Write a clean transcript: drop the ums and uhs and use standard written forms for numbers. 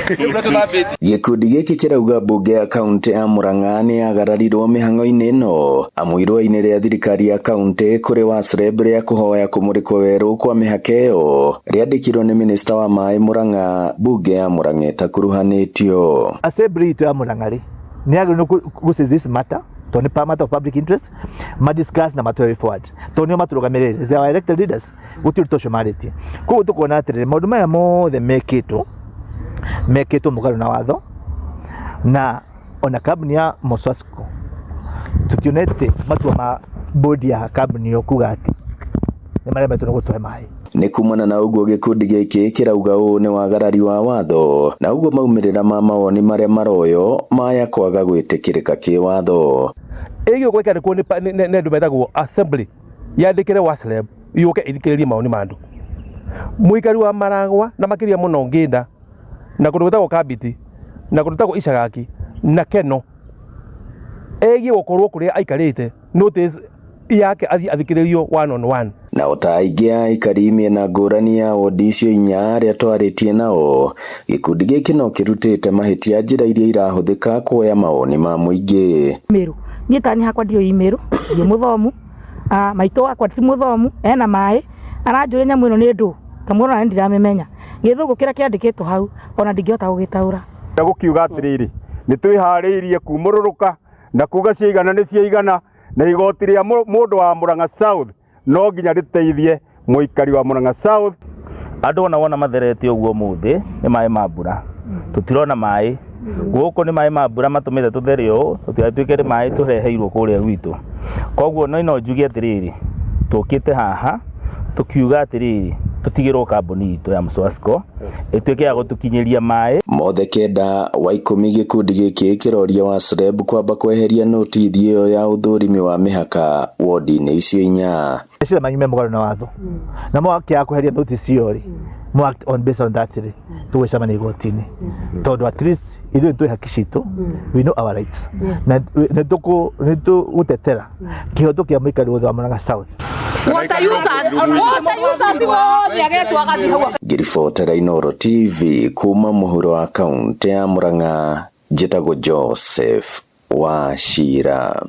Gĩkundi gĩkĩ kĩrauga mbunge ya kaunti ya Murang'a nĩyagararirwo mĩhang'o-inĩ ĩno amu irũa-inĩ rĩa thirikari ya kaunti kũrĩ WASREB rĩa kũhoya kũmũrĩkwo werũ kwa mĩhaka ĩyo rĩandĩkirwo nĩ minista wa maĩ Murang'a mbunge ya Murang'a ĩtakuruhanĩtio. Assembly itũ ya Murang'a rĩ, nĩ yagĩrĩirwo gũ this matter tondũ nĩ matter of public interest, ma discuss na matware forward tondũ nĩo matũrũgamĩrĩire, they are elected leaders. Gũtirĩ ũndũ ũcio marĩtie. Koguo tũkona atĩrĩrĩ, maũndũ maya mothe mekĩtwo mũgarũ na watho, na ona kambuni ya Mosasco tũtionete matua ma board ya kambuni ĩyo kuga atĩ nĩ maremetwo nĩ gũtũhe maĩ. Nĩ kumana na ũguo gĩkundi gĩkĩ kĩrauga ũũ nĩ wagarari wa watho na ũguo maumĩrĩra ma mawoni marĩa maroyo maya kwaga gwĩtĩkĩrĩka kĩwatho. Ĩgiĩ gwĩkandĩkwo nĩ andũ metagwo assembly yandĩkĩre WASREB yũke ĩthikĩrĩrie mawoni ma andũ. Mũikari wa Maragwa na makĩria mũno Ngĩnda na kũndũ gwĩtagwo Kambiti na kũndũ gwĩtagwo Icagaki na Keno ĩgiĩ gũkorwo kũrĩa aikarĩte notice yake athiĩ athikĩrĩrio one on one. Na ota aingĩ a aikari mĩena ngũrani ya wodi icio inya arĩa twarĩtie nao, gĩkundi gĩkĩ no kĩrutĩte mahĩtia njĩra iria irahũthĩka kuoya mawoni ma mũingĩ. Email niĩ tani hakwa ndiũĩ email, ndiĩ mũthomu. Maitũ wakwa ti mũthomu, ena maĩ aranjũria nyamũ ĩno nĩ ndũ kamũra na ndiramĩmenya gĩthũngũ kĩrĩa kĩandĩkĩtwo hau ona ndingĩhota gũgĩtaũra. Gũkiuga atĩrĩrĩ, nĩ twĩharĩirie kumũrũrũka na kuga ciaigana nĩ ciaigana, na igoti rĩa mũndũ wa Murang'a South no nginya rĩteithie mũikari wa Murang'a South. Andũ ona wona matherete ũguo ũmũthĩ nĩ maĩ ma mbura, tũtirona maĩ gũkũ, nĩ maĩ ma mbura matũmĩte tũthere ũũ, tũtigatuĩke nĩ maĩ tũreheirwo kũrĩa gwitũ. Koguo no njuge atĩrĩrĩ, tũkĩte haha tũkiuga atĩrĩrĩ, tũtigĩrwo kambuni itũ ya Mswasco ĩtuĩke ya gũtũkinyĩria maĩ. Mothe 9 wa 10 gĩkundi gĩkĩ kĩroria WASREB kwamba kweheria notithi ĩyo ya ũthũrimi wa mĩhaka wodi-inĩ icio inya. Meciria manyu me mũgarũ na watho na mwakĩaga kweheria notice ĩyo rĩ, mo act on based on that rĩ, tũgwĩcemania igoti-inĩ tondũ at least ithuĩ nĩ tũĩ haki citũ, we know our rights, na nĩ tũgũtetera kĩhoto kĩa mũikari wothe wa Murang'a South. Water users, water users wothe agetwo agathiĩ hau. Ngĩribotera Inooro TV kuma mũhuro wa kaunti ya Murang'a, njĩtagwo Joseph Wachira.